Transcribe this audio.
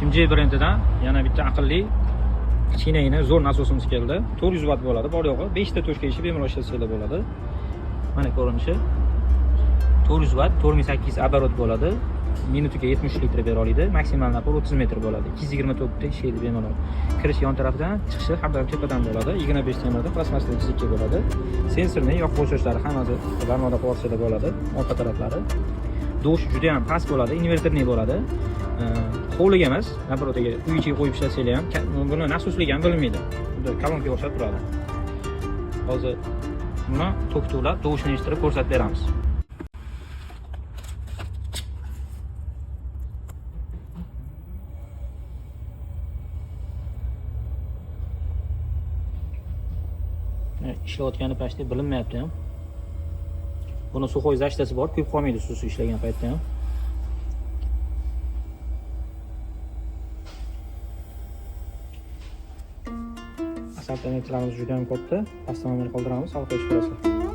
Shimjay brendidan yana bitta aqlli kichkinagina zo'r nasosimiz keldi. 400 vatt bo'ladi, bor yo'g'i 5 ta tochka ishi bemalol ishlatsanglar bo'ladi. Mana ko'rinishi. 400 vatt, 4800 оборот bo'ladi. Minutiga 70 litr bera oladi. Maksimal напор 30 metr bo'ladi. 220 tokda ishlaydi bemalol. Kirish yon tarafidan, chiqishi har doim tepadan bo'ladi. 25 temirda plastmassali chizikka bo'ladi. Sensorli yoqib o'chirishlari hammasi barmoqda qo'ysa bo'ladi, orqa taraflari. Dosh juda ham past bo'ladi, invertorli bo'ladi. Hovliga emas, наоборот, agar uy ichiga qo'yib ishlatsanglar ham buni nasosligi ham bilinmaydi. Xuddi kolonkaga o'xshab turadi. Hozir buni tokda ulab, doshni eshittirib ko'rsatib beramiz. Ishlayotgani pastda bilinmayapti ham. Buni сухой защита si bor, kuyib qolmaydi suv ishlagan paytda ham. Assortimentlarimiz juda ham katta. Pastdan nomer qoldiramiz, aloqaga chiqib ko'rasizlar.